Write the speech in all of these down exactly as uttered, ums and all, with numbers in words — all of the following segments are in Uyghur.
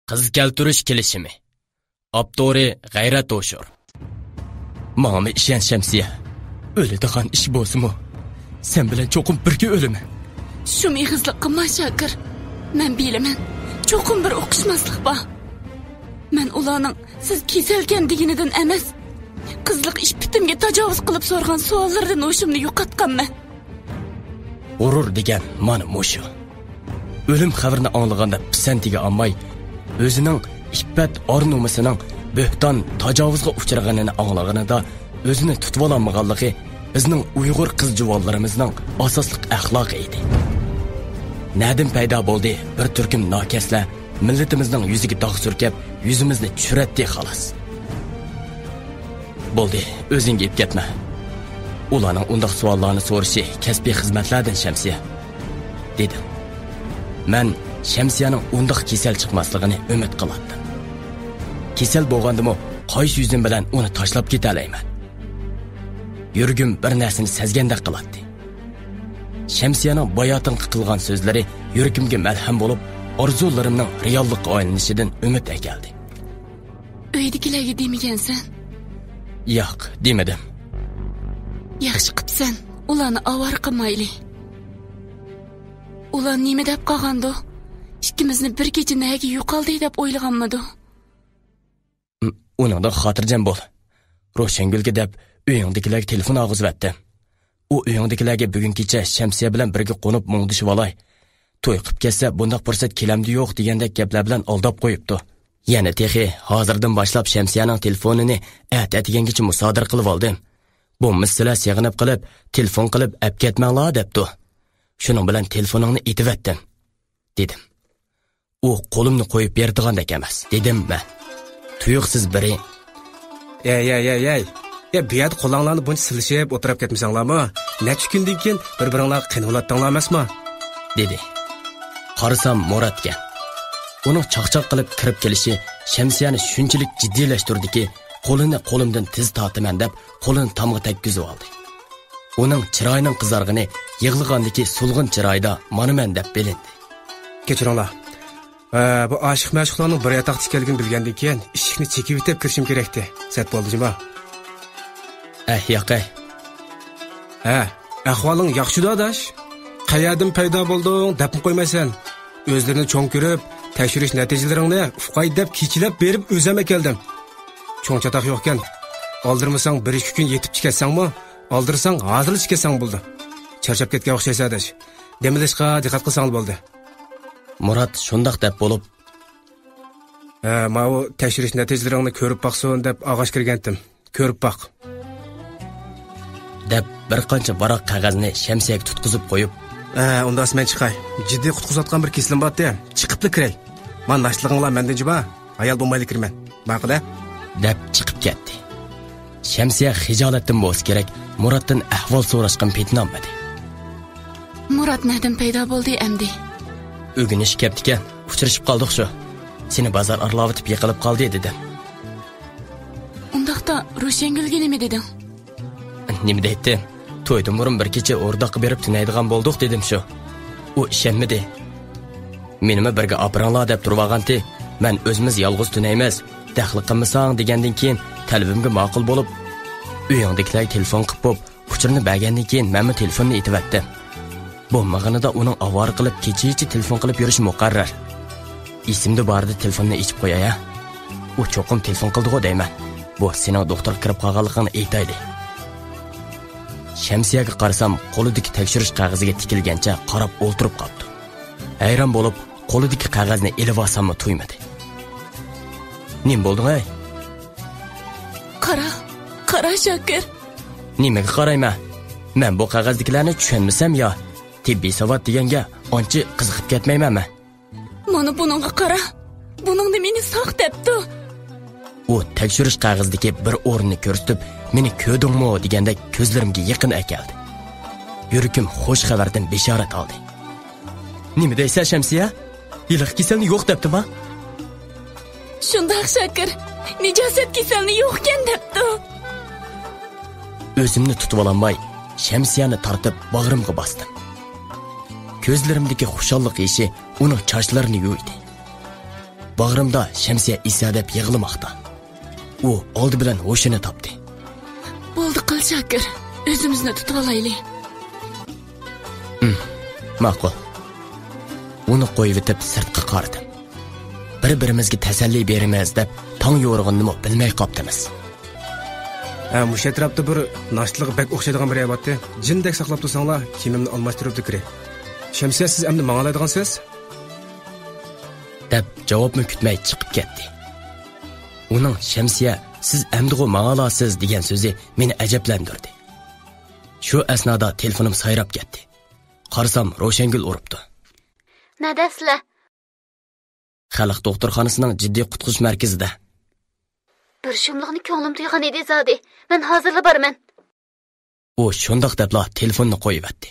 قىز كەلتۈرۈش كېلىشىمى. ئاپتورى غەيرەت ھوشۇر. ماڭىمۇ ئىشەن شەمسىيە. ئۆلىدىغان ئىش بولسىمۇ، سەن بىلەن چوقۇم بىرگە ئۆلىمەن. شۇم ئېغىزلىق قىلما شاكىر. مەن بىلىمەن، چوقۇم بىر ئۇقۇشماسلىق بار. مەن ئۇلارنىڭ سىز كېسەلكەن دېگىنىدىن ئەمەس، قىزلىق ئىپپىتىمگە تاجاۋۇز قىلىپ سورىغان سوئاللىرىدىن ھوشۇمنى يوقاتقانمەن. غۇرۇر دېگەن مانا مۇشۇ. ئۆلۈم خەۋىرىنى ئاڭلىغاندا پىسەنتىگە ئالماي، ئۆزىنىڭ ئىپپەت ئار-نومۇسىنىڭ بۆھتان، تاجاۋۇزغا ئۇچرىغىنىنى ئاڭلىغىنىدا ئۆزىنى تۇتۇۋالالمىغانلىقى بىزنىڭ ئۇيغۇر قىز-جۇۋانلىرىمىزنىڭ ئاساسلىق ئەخلاقى ئىدى. نەدىن پەيدا بولدى بىر تۈركۈم ناكەسلەر مىللىتىمىزنىڭ يۈزىگە داغ سۈركەپ، يۈزىمىزنى چۈشۈرەتتى، خالاس. بولدى، ئۆزۈڭ گەپ كەتمە. ئۇلارنىڭ ئۇنداق سوئاللارنى سورىشى كەسپىي خىزمەتلەردىن، شەمسىيە، دېدىم. مەن شەمسىيەنىڭ ئۇنداق كېسەل چىقماسلىقىنى ئۈمىد قىلاتتىم. كېسەل بولغاندىمۇ قايسى يۈزۈم بىلەن ئۇنى تاشلاپ كېتەلەيمەن؟ يۈرىكىم بىر نەرسىنى سەزگەندەك قىلاتتى. شەمسىيەنىڭ باياتىنقى قىلغان سۆزلىرى يۈرىكىمگە مەلھەم بولۇپ، ئارزۇلىرىمنىڭ رېئاللىققا ئايلىنىشىدىن ئۈمىد ئەكەلدى. ئۆيدىكىلەرگە دېمىگەنسەن؟ ياق، دېمىدىم. ياخشى قىپسەن، ئۇلارنى ئاۋارە قىلمايلى. ئۇلار نېمە دەپ قالغاندۇ؟ ئىككىمىزنى بىر كېچە نەگە يوقالدى دەپ ئويلىغانمىدۇ؟ ئۇنىڭدىن خاتىرجەم بول. روشەنگۈلگە دەپ ئۆيۈڭدىكىلەرگە تېلېفون ئالغۇزۇۋەتتىم. ئۇ ئۆيۈڭدىكىلەرگە بۈگۈن كېچە شەمسىيە بىلەن بىرگە قونۇپ مۇڭدىشىۋالاي. توي قىپ كەتسە بۇنداق پۇرسەت كېلەمدۇ يوق دېگەندەك گەپلەر بىلەن ئالداپ قويۇپتۇ. يەنە تېخى ھازىردىن باشلاپ شەمسىيەنىڭ تېلېفونىنى ئەتە ئەتىگەنگىچە مۇسادىرە قىلىۋالدىم. بولمىسا سىلەر سېغىنىپ قېلىپ، تېلېفون قىلىپ ئەپ كەتمەڭلار دەپتۇ. شۇنىڭ بىلەن تېلېفونۇڭنى ئېتىۋەتتىم، دېدىم. ئۇ قولۇمنى قويۇپ بېرىدىغاندەك ئەمەس، دېدىم مەن. تۇيۇقسىز بىرى، ئەي، ئەي، ئەي، ئەي. يا، بۇ يەردە قولۇڭلارنى بۇنچە سىلىشىپ ئولتۇرۇپ كەتمىسەڭلارمۇ؟ نەچچە كۈندىن كېيىن بىر-بىرىڭلارغا قېنىۋالاتتىڭلار ئەمەسمۇ؟ دېدى. قارىسام، مۇراتكەن. ئۇنىڭ چاقچاق قىلىپ كىرىپ كېلىشى شەمسىيەنى شۇنچىلىك جىددىيلەشتۈردىكى، قولىنى قولۇمدىن تېز تارتىمەن دەپ، قولىنى تامغا تەگكۈزۈۋالدى. ئۇنىڭ چىرايىنىڭ قىزارغىنى يىغلىغاندىكى سولغۇن چىرايىدا مانا مەن دەپ بىلىندى. كەچۈرۈڭلار. ئە، بۇ ئاشىق-مەشۇقلارنىڭ بىر ياتاقتا ئىكەنلىكىنى بىلگەندىن كېيىن ئىشىكنى چېكىۋېتىپ كىرىشىم كېرەكتى. سەت بولدى جۇما. ئەھ، ياقەي. ھە، ئەھۋالىڭ ياخشىدۇ، ئاداش. قەيەردىن پەيدا بولدۇڭ دەپمۇ قويمايسەن. ئۆزلىرىنى چوڭ كۆرۈپ، تەكشۈرۈش نەتىجىلىرىڭنى ئۇقاي دەپ كېچىلەپ بېرىپ ئۆزۈم ئەكەلدىم. چوڭ چاتاق يوقكەن. ئالدىرىمىساڭ بىر-ئىككى كۈن يېتىپ چىكەتسەڭمۇ، ئالدىرىساڭ ھازىرلا چىكەتسەڭ بولىدۇ. چارچاپ كەتكەن ئوخشايسەن، ئاداش. دەم ئېلىشقا دىققەت قىلساڭلا بولدى. مۇرات شۇنداق دەپ بولۇپ، ھە، ماۋۇ تەكشۈرۈش نەتىجىلىرىڭنى كۆرۈپ باقسۇن دەپ ئالغاچ كىرگەنتىم. كۆرۈپ باق. دەپ بىر قانچە ۋاراق قەغەزنى شەمسىيەگە تۇتقۇزۇپ قويۇپ، ھە، ئۇنداق مەن چىقاي. جىددىي قۇتقۇزۇۋاتقان بىر كېسىلىم بارتى. چىقىپلا كىرەي. مانا ناشتىلىقىڭلار مەندىن جۇما. ھايال بولمايلا كىرىمەن. ماقۇل ھە؟ دەپ چىقىپ كەتتى. شەمسىيە خىجالەتتىن بولسا كېرەك، مۇراتتىن ئەھۋال سوراشقىمۇ پېتىنالمىدى. مۇرات نەدىن پەيدا بولدى ئەمدى؟ ئۆگىنىشكە كەپتىكەن، ئۇچرىشىپ قالدۇق شۇ. سېنى بازار ئارىلاۋېتىپ يىقىلىپ قالدى دېدىم. ئۇنداقتا روشەنگۈلگە نېمە دېدىڭ؟ نېمە دەيتتىم؟ تويدىن بۇرۇن بىر كېچە ئورداققا بېرىپ تۈنەيدىغان بولدۇق دېدىم شۇ. ئۇ ئىشەنمىدى. مېنىمۇ بىرگە ئاپىرىڭلار دەپ تۇرۇۋالغانتى. مەن ئۆزىمىز يالغۇز تۈنەيمىز، دەخلى قىلمىساڭ دېگەندىن كېيىن تەلىپىمگە ماقۇل بولۇپ، ئۆيۈڭدىكىلەرگە تېلېفون قىلىپ بوپ، ئۇچۇرنى بەرگەندىن كېيىن مەنمۇ تېلېفوننى ئېتىۋەتتىم. بولمىغىنىدا ئۇنىڭ ئاۋارە قىلىپ كېچىچە تېلېفون قىلىپ يۈرۈشى مۇقەررەر. ئېسىمدە بارىدا تېلېفوننى ئېچىپ قوياي ھە. ئۇ چوقۇم تېلېفون قىلدىغۇ دەيمەن. بۇ سېنىڭ دوختۇرغا كىرىپ قالغانلىقىڭنى ئېيتايلى. شەمسىيەگە قارىسام، قولىدىكى تەكشۈرۈش قەغىزىگە تىكىلگەنچە قاراپ ئولتۇرۇپ قاپتۇ. ھەيران بولۇپ، قولىدىكى قەغەزنى ئېلىۋالساممۇ تۇيمىدى. نېمە بولدۇڭ ھەي؟ قارا، قارا شاكىر. نېمىگە قارايمەن؟ مەن بۇ قەغەزدىكىلەرنى چۈشەنمىسەم يا، تېببىي ساۋات دېگەنگە ئانچە قىزىقىپ كەتمەيمەن مەن. مانا بۇنىڭغا قارا. بۇنىڭدا مېنى ساق دەپتۇ. ئۇ تەكشۈرۈش قەغىزىدىكى بىر ئورۇننى كۆرسىتىپ، مېنى كۆردۈڭمۇ دېگەندەك كۆزلىرىمگە يېقىن ئەكەلدى. يۈرىكىم خوش خەۋەردىن بېشارەت ئالدى. نېمە دەيسەن شەمسىيە؟ ھېلىقى كېسەلنى يوق دەپتىما؟ شۇنداق شاكىر، نىجاسەت كېسەلنى يوقكەن دەپتۇ. ئۆزۈمنى تۇتۇۋالالماي، شەمسىيەنى تارتىپ باغرىمغا باستىم. كۆزلىرىمدىكى خۇشاللىق يېشى ئۇنىڭ چاچلىرىنى يۇيدى. باغرىمدا شەمسىيە ئېسەدەپ يىغلىماقتا. ئۇ ئالدى بىلەن ھوشىنى تاپتى. بولدى، قىل شاكىر، ئۆزىمىزنى تۇتۇۋالايلى. ھىم، ماقۇل. ئۇنى قويۇۋېتىپ سىرتقا قارىدىم. بىر-بىرىمىزگە تەسەللى بېرىمىز دەپ تاڭ يورۇغىنىنىمۇ بىلمەي قاپتىمىز. ھە، مۇشۇ ئەتراپتا بىر ناشتىلىقى بەك ئوخشايدىغان بىر يەر بارتى. جىندەك ساقلاپ تۇرساڭلار، كىيىمىمنى ئالماشتۇرۇپ كىرەي. شەمسىيە، سىز ئەمدى ماڭالايدىغانسىز؟ دەپ جاۋابمۇ كۈتمەي چىقىپ كەتتى. ئۇنىڭ «شەمسىيە، سىز ئەمدىغۇ ماڭالارسىز» دېگەن سۆزى مېنى ئەجەبلەندۈردى. شۇ ئەسنادا تېلېفونۇم سايراپ كەتتى. قارىسام، روشەنگۈل ئۇرۇپتۇ. نەدە سىلەر؟ خەلق دوختۇرخانىسىنىڭ جىددىي قۇتقۇزۇش مەركىزىدە. بىر شۇملۇقنى كۆڭلۈم تۇيغان ئىدى زادى. مەن ھازىرلا بارىمەن. ئۇ شۇنداق دەپلا تېلېفوننى قويۇۋەتتى.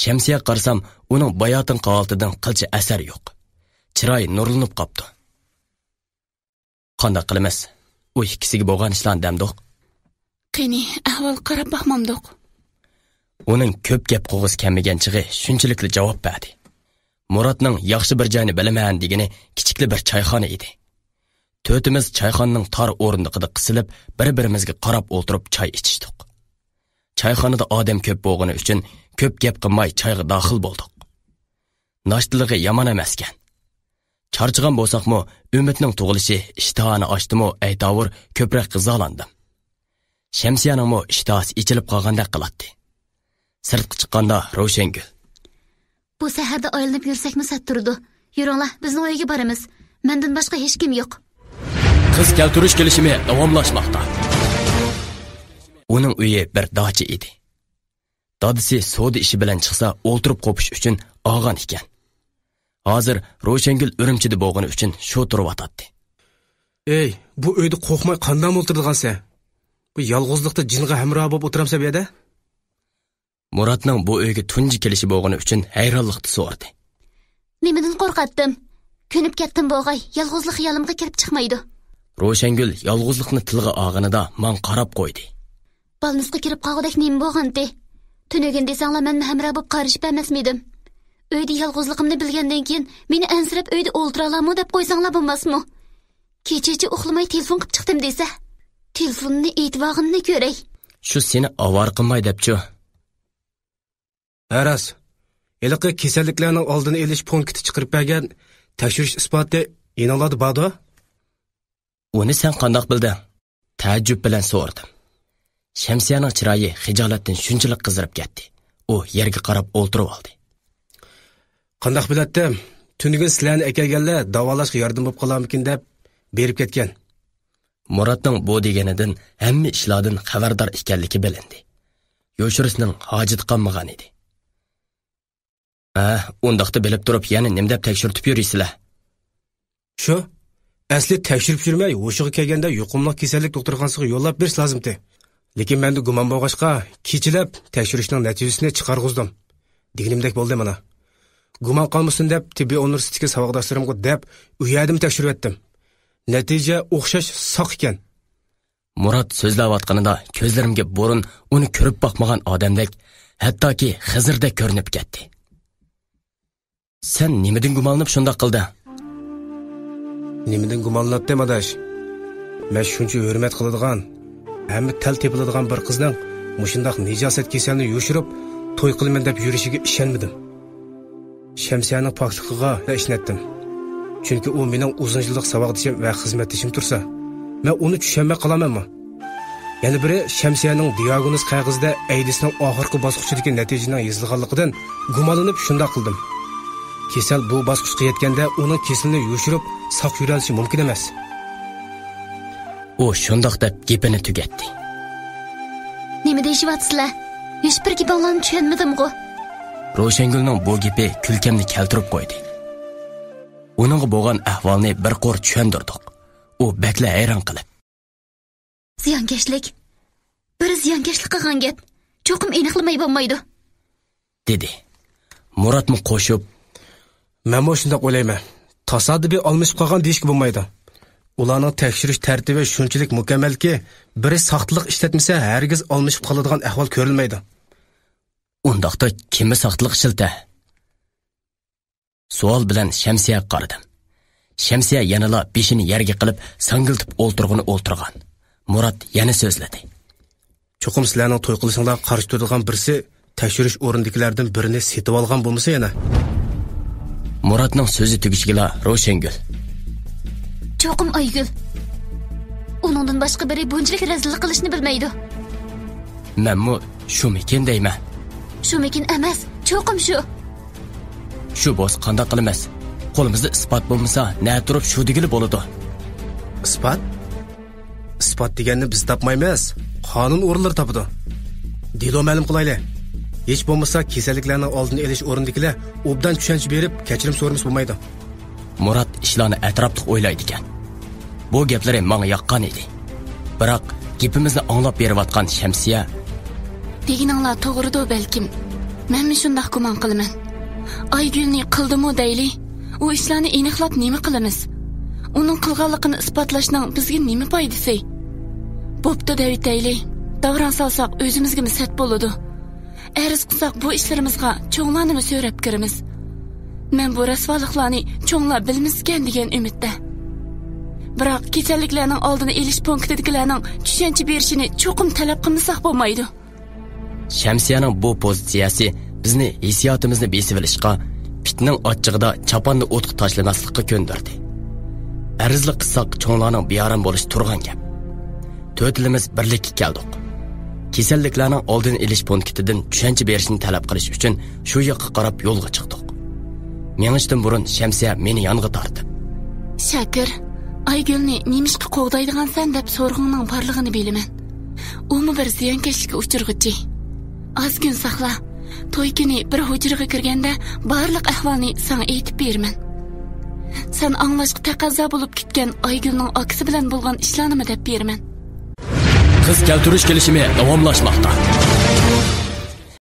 شەمسىيەگە قارىسام، ئۇنىڭ باياتىنقى ھالىتىدىن قىلچە ئەسەر يوق. چىرايى نۇرلىنىپ قاپتۇ. قانداق قىلىمىز؟ ئۇ ئىككىسىگە بولغان ئىشلارنى دەمدۇق؟ قېنى، ئەھۋال قاراپ باقمامدۇق؟ ئۇنىڭ كۆپ گەپ قىلغۇسى كەلمىگەن چېغى شۇنچىلىكلا جاۋاب بەردى. مۇراتنىڭ «ياخشى بىر جاينى بىلىمەن» دېگىنى كىچىكلا بىر چايخانا ئىدى. تۆتىمىز چايخانىنىڭ تار ئورۇندۇقىدا قىسىلىپ، بىر-بىرىمىزگە قاراپ ئولتۇرۇپ چاي ئىچىشتۇق. چايخانىدا ئادەم كۆپ بولغىنى ئۈچۈن كۆپ گەپ قىلماي چايغا داخىل بولدۇق. ناشتىلىقى يامان ئەمەسكەن. چارچىغان بولساقمۇ، ئۈمىدنىڭ تۇغۇلۇشى ئىشتىھانى ئاچتىمۇ، ئەيتاۋۇر، كۆپرەك غىزالاندىم. شەمسىيەنىڭمۇ ئىشتىھاسى ئېچىلىپ قالغاندەك قىلاتتى. سىرتقا چىققاندا روشەنگۈل. بۇ سەھەردە ئايلىنىپ يۈرسەكمۇ سەت تۇرىدۇ. يۈرۈڭلار، بىزنىڭ ئۆيگە بارىمىز. مەندىن باشقا ھېچكىم يوق. قىز كەلتۈرۈش كېلىشىمى داۋاملاشماقتا. ئۇنىڭ ئۆيى بىر داچا ئىدى. دادىسى سودا ئىشى بىلەن چىقسا، ئولتۇرۇپ قوپۇش ئۈچۈن ئالغان ئىكەن. ھازىر روشەنگۈل ئۈرۈمچىدە بولغىنى ئۈچۈن شۇ تۇرۇۋاتاتتى. ئەي، بۇ ئۆيدە قورقماي قانداق ئولتۇرىدىغانسەن؟ بۇ يالغۇزلۇقتا جىنغا ھەمراھ بولۇپ ئولتۇرامسەن بۇ يەردە؟ مۇراتنىڭ بۇ ئۆيگە تۇنجى كېلىشى بولغىنى ئۈچۈن ھەيرانلىقتا سورىدى. نېمىدىن قورقاتتىم؟ كۆنۈپ كەتتىم بوغاي، يالغۇزلۇق خىيالىمغا كىرىپ چىقمايدۇ. روشەنگۈل يالغۇزلۇقنى تىلغا ئالغىنىدا ماڭا قاراپ قويدى. بالنىسقا كىرىپ قالغۇدەك نېمە بولغانتى؟ تۈنۈگۈن دېسەڭلار مەنمۇ ھەمراھ بولۇپ قارىشىپ ئەمەسمىدىم؟ ئۆيدە يالغۇزلۇقۇمنى بىلگەندىن كېيىن مېنى ئەنسىرەپ ئۆيدە ئولتۇرالاڭمۇ دەپ قويساڭلار بولماسمۇ؟ كېچىچە ئۇخلىماي تېلېفون قىپ چىقتىم دېسە. تېلېفوننى ئېتىۋالغىنىنى كۆرەي. شۇ سېنى ئاۋارە قىلماي دەپچۇ؟ ھە، راست. ھېلىقى كېسەللىكلەرنىڭ ئالدىنى ئېلىش پونكىتى چىقىرىپ بەرگەن تەكشۈرۈش ئىسپاتى يېنىڭلاردا باردۇ؟ ئۇنى سەن قانداق بىلدىڭ؟ تەئەججۈپ بىلەن سورىدىم. شەمسىيەنىڭ چىرايى خىجالەتتىن شۇنچىلىك قىزىرىپ كەتتى. ئۇ يەرگە قاراپ ئولتۇرۇۋالدى. قانداق بىلەتتىم؟ تۈنۈگۈن سىلەرنى ئەكەلگەنلەر داۋالاشقا ياردەم بولۇپ قالارمىكىن دەپ بېرىپ كەتكەن. مۇراتنىڭ بۇ دېگىنىدىن ھەممە ئىشلاردىن خەۋەردار ئىكەنلىكى بىلىندى. يوشۇرۇشنىڭ ھاجىتى قالمىغان ئىدى. ھە، ئۇنداقتا بىلىپ تۇرۇپ يەنە نېمە دەپ تەكشۈرتۈپ يۈرىسىلەر؟ شۇ، ئەسلى تەكشۈرۈپ يۈرمەي، ھوشىغا كەلگەندە يۇقۇملۇق كېسەللىك دوختۇرخانىسىغا يوللاپ بېرىش لازىمتى. لېكىن مەندە گۇمان بولغاچقا، كېچىلەپ تەكشۈرۈشنىڭ نەتىجىسىنى چىقارغۇزدۇم. دېگىنىمدەك بولدى مانا. گۇمان قالمىسۇن دەپ، تېببىي ئۇنىۋېرسىتېتتىكى ساۋاقداشلىرىمغا دەپ، ئۇ يەردىمۇ تەكشۈرۈۋەتتىم. نەتىجە ئوخشاش ساق ئىكەن. مۇرات سۆزلەۋاتقىنىدا كۆزلىرىمگە بۇرۇن ئۇنى كۆرۈپ باقمىغان ئادەمدەك، ھەتتاكى خىزىردەك كۆرۈنۈپ كەتتى. سەن نېمىدىن گۇمانلىنىپ شۇنداق قىلدىڭ؟ نېمىدىن گۇمانلىناتتىم، ئاداش؟ مەن شۇنچە ھۆرمەت قىلىدىغان، ھەممە تەل تېپىلىدىغان بىر قىزنىڭ مۇشۇنداق نىجاسەت كېسەلنى يوشۇرۇپ، توي قىلىمەن دەپ يۈرۈشىگە ئىشەنمىدىم. شەمسىيەنىڭ پاكلىقىغا ئىشىنەتتىم. چۈنكى ئۇ مېنىڭ ئۇزۇن يىللىق ساۋاقدىشىم ۋە خىزمەتدىشىم تۇرسا، مەن ئۇنى چۈشەنمەي قالامەنمۇ؟ يەنە بىرى، شەمسىيەنىڭ دىياگنوز قەغىزىدە ئەيدىسنىڭ ئاخىرقى باسقۇچىدىكى نەتىجىنىڭ يېزىلغانلىقىدىن گۇمانلىنىپ شۇنداق قىلدىم. كېسەل بۇ باسقۇچقا يەتكەندە ئۇنىڭ كېسىلىنى يوشۇرۇپ ساق يۈرەلىشى مۇمكىن ئەمەس. ئۇ شۇنداق دەپ گېپىنى تۈگەتتى. نېمە دېيىشىۋاتىسىلەر؟ ھېچبىر گېپىڭلارنى چۈشەنمىدىمغۇ؟ روشەنگۈلنىڭ بۇ گېپى كۈلكەمنى كەلتۈرۈپ قويدى. ئۇنىڭغا بولغان ئەھۋالنى بىر قۇر چۈشەندۈردۇق. ئۇ بەكلا ھەيران قېلىپ. زىيانكەشلىك. بىر زىيانكەشلىك قىلغان گەپ. چوقۇم ئېنىقلىماي بولمايدۇ. دېدى. مۇراتمۇ قوشۇپ. مەنمۇ شۇنداق ئويلايمەن. تاسادىپىي ئالمىشىپ قالغان دېيىشكە بولمايدۇ. ئۇلارنىڭ تەكشۈرۈش تەرتىپى شۇنچىلىك مۇكەممەلكى، بىرى ساختىلىق ئىشلەتمىسە، ھەرگىز ئالمىشىپ قالىدىغان ئەھۋال كۆرۈلمەيدۇ. ئۇنداقتا كىممۇ ساختىلىق ئىشلىتە؟ سوئال بىلەن شەمسىيەگە قارىدىم. شەمسىيە يەنىلا بېشىنى يەرگە قىلىپ، ساڭگىلتىپ ئولتۇرغىنى ئولتۇرغان. مۇرات يەنە سۆزلىدى. چوقۇم سىلەرنىڭ توي قىلىشىڭلار قارشى تۇرىدىغان بىرسى تەكشۈرۈش ئورنىدىكىلەردىن بىرىنى سېتىۋالغان بولمىسا يەنە؟ مۇراتنىڭ سۆزى تۈگىشىگىلا روشەنگۈل. چوقۇم ئايگۈل. ئۇنىڭدىن باشقا بىرى بۇنچىلىك رەزىللىك قىلىشنى بىلمەيدۇ. مەنمۇ شۇمىكىن دەيمەن. شۇمىكىن ئەمەس، چوقۇم شۇ. شۇ بولسا قانداق قىلىمىز؟ قولىمىزدا ئىسپات بولمىسا، نە تۇرۇپ شۇ دېگىلى بولىدۇ. ئىسپات؟ ئىسپات دېگەننى بىز تاپمايمىز، قانۇن ئورۇنلىرى تاپىدۇ. دېلو مەلۇم قىلايلى. ھېچ بولمىسا كېسەللىكلەرنىڭ ئالدىنى ئېلىش ئورنىدىكىلەر ئوبدان چۈشەنچە بېرىپ كەچۈرۈم سورىمىسا بولمايدۇ. مۇرات ئىشلارنى ئەتراپلىق ئويلايدىكەن. بۇ گەپلىرى ماڭا ياققان ئىدى. بىراق، گېپىمىزنى ئاڭلاپ بېرىۋاتقان شەمسىيە. دېگىنىڭلار توغرىدۇ بەلكىم. مەنمۇ شۇنداق گۇمان قىلىمەن. ئايگۈلنى قىلدىمۇ دەيلى، ئۇ ئىشلارنى ئېنىقلاپ نېمە قىلىمىز؟ ئۇنىڭ قىلغانلىقىنى ئىسپاتلاشنىڭ بىزگە نېمە پايدىسى؟ بوپتۇ دەۋېتەيلى، داۋراڭ سالساق ئۆزىمىزگىمۇ سەت بولىدۇ. ئەرز قىلساق بۇ ئىشلىرىمىزغا چوڭلارنىمۇ سۆرەپ كىرىمىز. مەن بۇ رەسۋالىقلارنى چوڭلار بىلمىسىكەن دېگەن ئۈمىدتە. بىراق كېسەللىكلەرنىڭ ئالدىنى ئېلىش پونكىتىدىكىلەرنىڭ چۈشەنچە بېرىشىنى چوقۇم تەلەپ قىلمىساق بولمايدۇ. شەمسىيەنىڭ بۇ پوزىتسىيەسى بىزنى ھېسسىياتىمىزنى بېسىۋېلىشقا، پىتنىڭ ئاچچىقىدا چاپاننى ئوتقا تاشلىماسلىققا كۆندۈردى. ئەرزلا قىلساق چوڭلارنىڭ بىئارام بولۇشى تۇرغان گەپ. تۆتىلىمىز بىرلىككە كەلدۇق. كېسەللىكلەرنىڭ ئالدىنى ئېلىش پونكىتىدىن چۈشەنچە بېرىشنى تەلەپ قىلىش ئۈچۈن شۇ ياققا قاراپ يولغا چىقتۇق. مېڭىشتىن بۇرۇن شەمسىيە مېنى يانغا تارتىپ. شاكىر، ئايگۈلنى نېمىشقا قوغدايدىغانسەن دەپ سورىقىڭنىڭ بارلىقىنى بىلىمەن. ئۇمۇ بىر زىيانكەشلىككە ئۇچرىغۇچى. ئاز كۈن ساقلا. توي كۈنى بىر ھۇجرىغا كىرگەندە بارلىق ئەھۋالنى ساڭا ئېيتىپ بېرىمەن. سەن ئاڭلاشقا تەقەززا بولۇپ كۈتكەن ئايگۈلنىڭ ئاكىسى بىلەن بولغان ئىشلارنىمۇ دەپ بېرىمەن. قىز كەلتۈرۈش كېلىشىمى داۋاملاشماقتا.